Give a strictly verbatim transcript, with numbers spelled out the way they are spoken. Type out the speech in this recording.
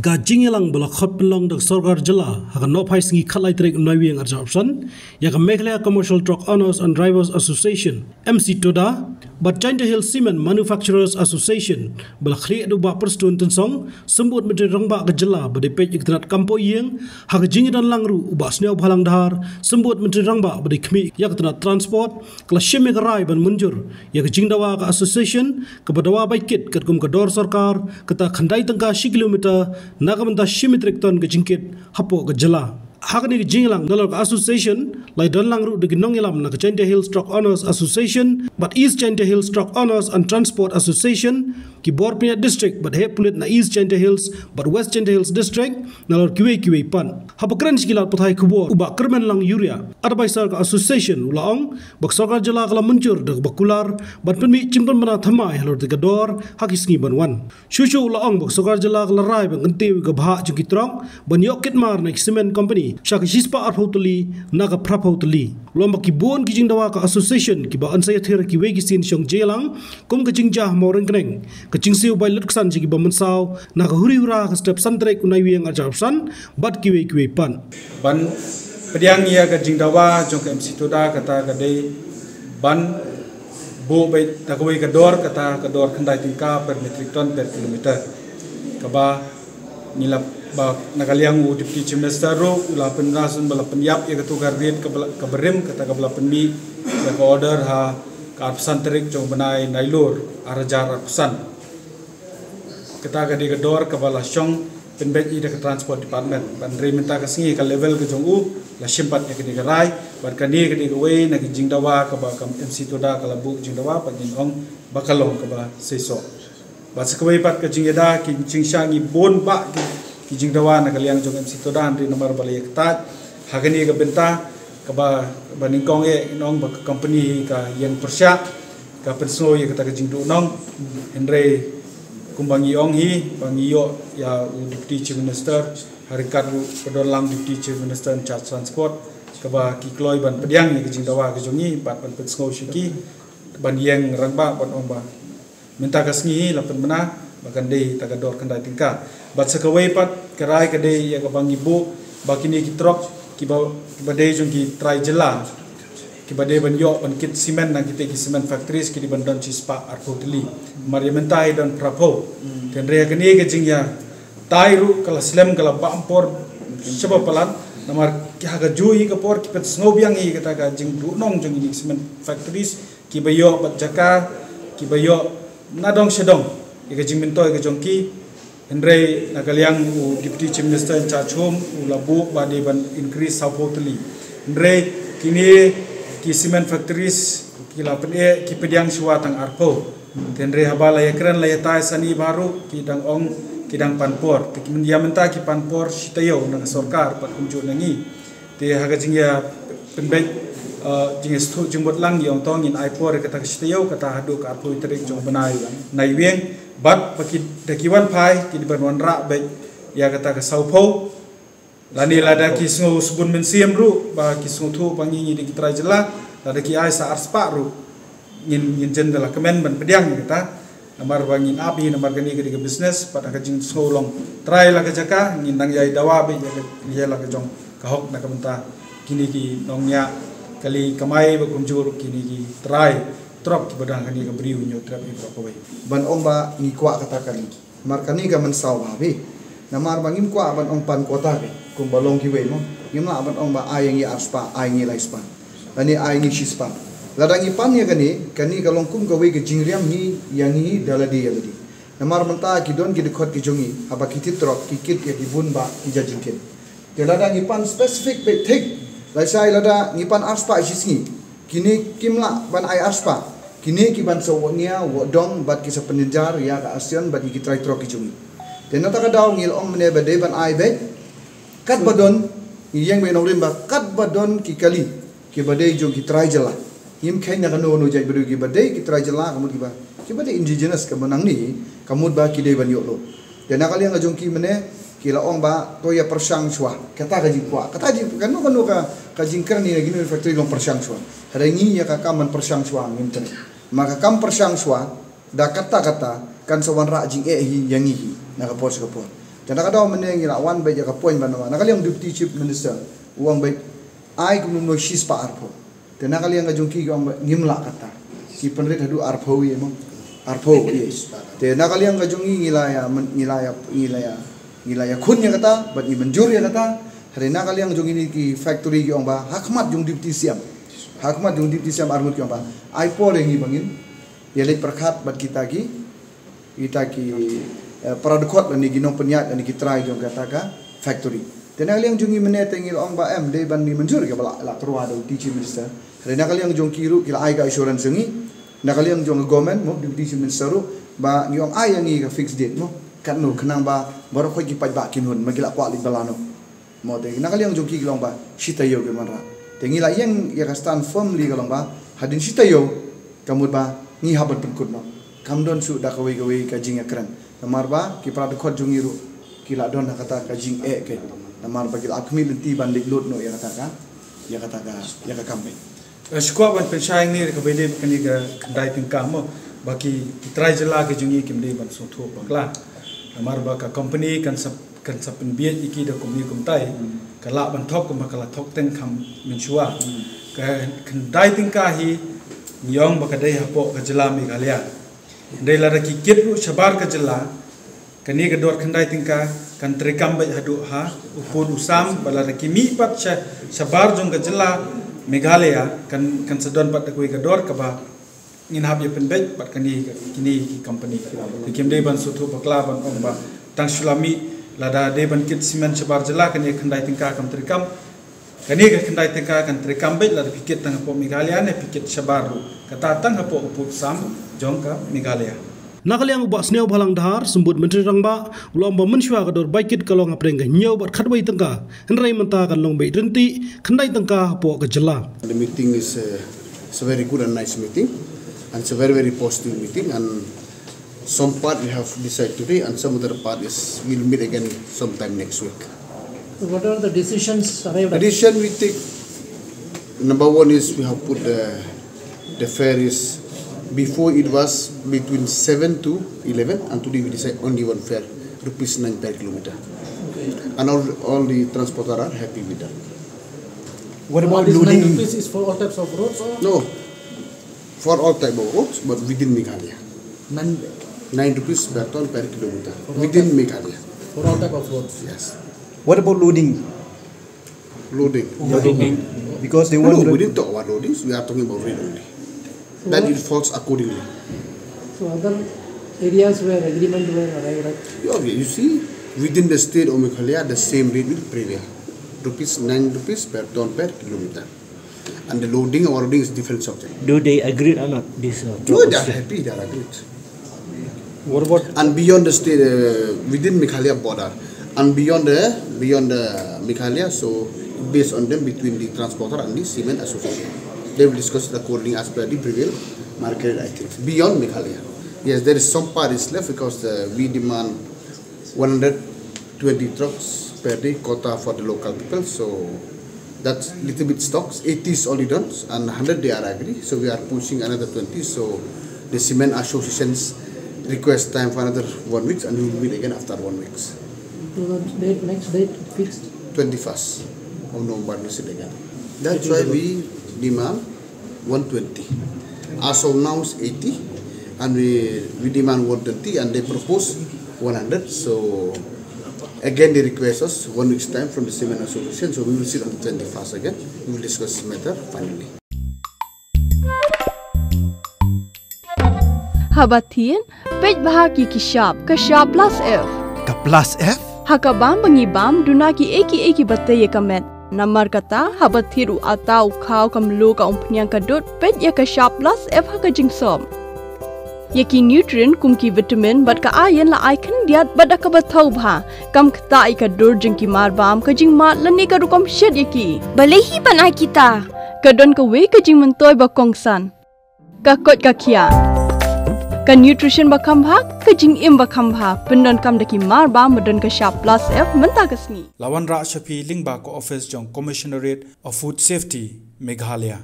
Ka jingïalang ba la khot pynlong da ka sorkar jylla ha ka nohphai sngi khatlai tarik u Naiwieng arhajar arphew san ïa ka Meghalaya Commercial Truck Owners and Drivers Association, M C TODA, bad Jaintia Hills Cement Manufacturers Association ba la khlieh da u Bah Prestone Tynsong, Symbud Myntri Rangbah ka jylla ba dei peit ïa ka tnat kam poh ïing, ha ka jingïadonlang ruh u Bah Sniawbhalang Dhar, Symbud Myntri Rangbah ba dei khmih ïa ka tnat transport, ka la shim ïa ka rai ban mynjur ïa ka jingdawa ka association kaba dawa beit kit katkum ka dor sorkar, kata khyndai tyngka shi kilometer, na ka bynta shi metrik ton ka jingkit hapoh ka jylla. Ha kane ka jingïalang nalor ka association la ïadonlang ruh da ki nongïalam na ka Jaintia Hills Truck Owners Association bad East Jaintia Hills Truck Owners and Transport Association, ki bor pynïaid district bad heh pulit na East Jaintia Hills bad West Jaintia Hills District, nalor kiwei kiwei pat. Haba kren sha ki lad pathai khubor u Bah Kyrmenlang Uriah, advisor ka association, u la ong ba ka sorkar jylla ka la mynjur da kaba kular ban pynmih jingpynbna thymmai halor kata ka dor ha ki sngi ban wan. Shuh shuh u la ong ba ka sorkar jylla ka la rai ban kyntiew ïa ka bhah jong ki trok ban ïoh kit mar na ki cement company sha ka shispah arphew tylli na ka phraphew tylli. U la ong ba ki bun ki jingdawa ka association kiba yn sa ïathir ha kiwei ki sien shong jingïalang, kum ka jingjia ha Mawryngkneng, ka jingsiew bai lutksan sha kiba mynsaw na ka huri hura ha ka step san tarik u Naiwieng arhajar arphew san, bad kiwei kiwei pat. Ban pdiang ïa ka jingdawa jong ka M C TODA, kata ka dei ban buh beit da kawei ka dor, kata ka dor khyndai tyngka per metric ton per kilometer. Kaba ngi la, ba na ka liang u Deputy Chief Minister ruh u la pynbna shen ba la pynïap ïa katu ka rate kaba la, kaba rim, kata kaba la pynmih ïa ka order ha ka arphew san tarik jong u bnai Nailur arhajar arphew san. Kata ka dei ka dor kaba la shong pynbeit ïa da ka Transport Department. Bad hynrei mynta ka sngi ka level ka jong u la shim pat ïa ka dei ka rai. Bad kane ka dei kawei na ki jingdawa kaba ka M C TODA ka la buh jingdawa, bad ngin ong ba ka long kaba seisoh. Bad sa kawei pat ka jingïada, ki jingshah ngi bun bah ki, ki jingdawa na ka liang jong M C TODA, hynrei namar ba la ïa kyntait ha kane ka bynta kaba, ba nyngkong eh ngin ong ba ka company hi ka ïeng pyrshah, ka pynsngew ïa kata ka jingduhnong. Hynrei kumba ngi ong hi, ba ngi ïoh ïa u Deputy Chief Minister, ha ryngkat ruh ka don lang Deputy Chief Minister in charge transport, kaba ki kloi ban pdiang ïa ka jingdawa ka jong ngi, bad ban pynsngew sha ki, ban ïeng rangbah, ban ong ba mynta ka sngi hi la pynbna ba kan dei ta ka dor khyndai tyngka. Bad sa kawei pat ka rai ka dei ïa kaba ngi buh ba kine ki trok kiba, kiba dei jong ki trai jylla, kiba dei ban ïoh ban kit cement na kita ki cement factories, ki dei ban don shispah arphew tylli. Namar ïa mynta hi don phraphew. Te hynrei ha kane ka jingïatai ruh ka la slem, ka la bah por shaba palat. Namar ki ha kajuh hi ka por ki pynsngew biang ïa kata ka jingduhnong jong kine ki cement factories, kiba ïoh bad jaka, kiba ïoh nadong shadong ïa ka jingmyntoi ka jong ki. Hynrei na ka liang u Deputy Chief Minister in charge home u la buh ba dei ban increase sawphew tylli. Hynrei kine ki cement factories ki la pyneh, ki pdiang shuwa tang arphew. Te hynrei haba la ïakren la ïatai sani baroh ki dang ong ki dang pan por. Te ki myn-, ïa mynta ki pan por shi taïew na ka sorkar bad kumjuh na ngi. Te ha ka jingïa pynbeit, eh, jingïa sngewthuh jingmut lang, ïa ong to ngin ai por ïa kata ka shi taïew, kata haduh ka arphew tarik jong u bnai Naiwieng. Bad ba ki, da ki wan phai ki dei ban wanrah beit ïa kata ka sawphew. Lane lada ki sngew sbun mynsiem ruh ba ki sngewthuh ba ngi ngi dei ki trai jylla, lada ki ai sa arspah ruh, ngin, ngin jen da la kmen ban pdiang ïa kata. Namar ba ngin ap hi, namar kane ka dei ka business, bad ha ka jingsngew long trai la ka jaka, ngin dang ïai dawa beit ïa ka, ïa la ka jong ka hok na ka bynta kine ki nongñiah kali kamai, bad kumjuh ruh kine ki trai trok kiba don ha kane ka briew Hynñiewtrep hi baroh kawei. Ban ong ba ngi kwah kata kali. Namar kane ka mynsaw bha bha. Namar ba ngim kwah ban ong pan quota bha kumba long kiwei mo. Ngim lah ban ong ba ai ïa ngi arspah, ai ïa ngi laispah, lane ai ïa ngi shispah. Lada ngi pan ïa kane, kane ka long kum kawei ka jingriam ngi ïa ngi da lade ïa lade. Namar mynta ki don ki dkhot ki jong ngi, haba ki thied trok ki kit ïa ki bun bah ki jait jingkit. Te lada ngi pan specific beit thik, lashai lada ngi pan arspah shisngi, kine kim lah ban ai arspah. Kine ki ban sa wad nia, wad dong, bad ki sa pynjynjar ïa ka ASEAN bad ïa ki trai trok ki jong ngi. Te na kata ka daw ngi la ong mynne ba dei ban ai beit. Katba don, ngi ïeng beit nongrim ba katba don ki kali kiba dei jong ki trai jylla. Ngim kheiñ na kano kano jait ba dei, kiba dei ki trai jylla, ka mut kiba, kiba dei indigenous, kaba nangne, ka mut ba ki dei ban ïoh lut. Te na ka liang ka jong ki mynne ki la ong ba to ïa pyrshang shuwa. Kata ka jingkwah, kata jing, kano kano ka, ka jingkren ïa kine ki factory long pyrshang shuwa. Hynrei ngi ïa ka kam ban pyrshang shuwa ngim treh. Ma ka kam pyrshang shuwa, da katta katta kan sa wanrah jingeh hi ïa ngi hi na ka por sha ka por. Te na ka daw mynne ngi la wan beit ïa ka point ban wan na ka liang Deputy Chief Minister u ong beit ai kumno shi spah arphew. Te na ka liang ka jong ki ki ong beit ngim lah kata. Ki pynrit haduh arphew ïa mo. Arphew ïa. Te na ka liang ka jong ngi ngi la ïa ngi la ïa ngi la ïa ngi la ïa khun ïa kata bad ngi mynjur ïa kata. Hynrei na ka liang jong ngi ki factory ki ong ba ha khmat jong Deputy C M, ha khmat jong Deputy C M arngut ki ong ba ai por ïa ngi ba ngin ïa leit pyrkhat bad kita ki kita ki para dkhot lane ki nongpynïaid lane ki trai jong kata ka factory. Te na ka liang jong ngi mynne te ngi la ong ba em dei ban ngi mynjur ïa ba la tyrwa da u Chief Minister. Hynrei na ka liang jong ki ruh ki la ai ka assurance jong ngi. Na ka liang jong ka government mo Deputy Chief Minister ruh ba ngi ong ai ïa ngi ka fixed date mo. Katno khnang ba baroh khoit ki paidbah kin hun ma ki la kwah leit ba lano. Mo te na ka liang jong ki ki long ba shi taïew ki wanrah. Te ngi la ïeng ïa ka stand firmly ka long ba hadien shi taïew ka mut ba ngi hap ban pynkut noh. Kam don shuh da kawei kawei ka jingïakren. Namar ba ki para dkhot jong ngi ruh ki la don ha kata ka jingeh keiñ. Namar ba ki la ap khmih lynti ban leit lut noh ïa kata ka ïa kata ka ïa ka kam beit. Shuwa ban pynshai ngi ka bede kane ka khyndai tyngka mo ba ki trai jylla ki jong ngi kim dei ban sngewthuh bakla. Namar ba ka company kan sa kan sa pynbiej ïa ki da kumne kumtai ka lah ban thok kumba ka la thok teng kham mynshuwa. Ka khyndai tyngka hi ngi ong ba ka dei hapoh ka jylla Meghalaya. Hynrei lada ki kit ruh shabar ka jylla kane ka dor khyndai tyngka kan treikam beit haduh ha u pud u sam bad lada ki mih pat sha shabar jong ka jylla Meghalaya kan kan sa don pat da kawei ka dor kaba ngin hap ïa pynbeit bad kane kine ki company. Ki kim dei ban sngewthuh bakla ban ong ba tang shu la mih lada dei ban kit cement shabar jylla kane khyndai tyngka kam treikam. Kane ka khyndai tyngka kan treikam beit lada phi kit tang hapoh Meghalaya ne phi kit shabar ruh. Kata tang hapoh u pud sam jong ka Meghalaya. Na ka liang u Bah Sniawbhalang Dhar, Symbud Myntri Rangbah, u la ong ba mynshuwa ka dor bai kit ka long hapdeng ka hynñiew bad khatwei tyngka. Hynrei mynta kan long beit ryntih khyndai tyngka hapoh ka jylla. The meeting is a, it's a very good and nice meeting and it's a very, very positive meeting and some part we have decided today and some other part is we'll meet again sometime next week. So what are the decisions arrived at? Decision we take, number one is we have put the, the fare is, before it was between seven to eleven, and today we decide only one fare, rupees nine per kilometer. Okay. And all, all the transporter are happy with that. What about loading? This nine rupees is for all types of roads or? No, for all type of roads, but within Meghalaya. Nine rupees per ton per kilometer within Meghalaya. For all type of roads? Yes. What about loading? Loading. Loading. Because they want. No, we didn't talk about loadings. We are talking about rate only. So that it falls accordingly. So other areas where agreement were arrived at? Yeah, okay, you see, within the state of Meghalaya, the same rate will prevail. Rupees nine rupees per ton per kilometer. And the loading or loading is different subject. Do they agree or not? This uh, no, they are happy. They are agreed. What about and beyond the state uh, within Meghalaya border and beyond the beyond the Meghalaya? So based on them between the transporter and the cement association, they will discuss it accordingly as per the prevail market. I think beyond Meghalaya, yes, there is some part is left because uh, we demand one hundred twenty trucks per day quota for the local people. So that's little bit stocks. Eighty is already done and one hundred they are agree. So we are pushing another twenty. So the cement associations request time for another one week and we will meet again after one week. So the date, next date fixed? twenty-first of November, we sit again. That's why we demand one twenty. As of now, it's eighty, and we, we demand one twenty, and they propose one hundred. So, again, they request us one week's time from the Cement Association. So, we will sit on the twenty-first again. We will discuss this matter finally. Haba thied, peit bha ki ki shap, ka shap plus F. Ka plus F? Ha ka bam ba ngi bam, duna ki ei ki ei ki ba tei ïa ka met. Namar kata, haba thied u ata, u khaw, ka mluh, ka umphniang, ka dud, peit ïa ka shap plus F ha ka jingsop. Ïa ki nutrient kum ki vitamin bad ka iron la ai khyndiat bad da kaba thaw bha. Kam ktah ïa ka dur jong ki mar bam, ka jingmad lane ka rukom shet ïa ki. Balei hi ban ai kita? Ka don kawei ka jingmyntoi ba kongsan. Ka koit ka khiah. Ka nutrition ba kham bha, ka jingim ba kham bha. Pyndonkam da ki mar bam ba don ka shap plus F mynta ka sngi. La wanrah sha phi lyngba ka office jong Commissionerate of Food Safety, Meghalaya.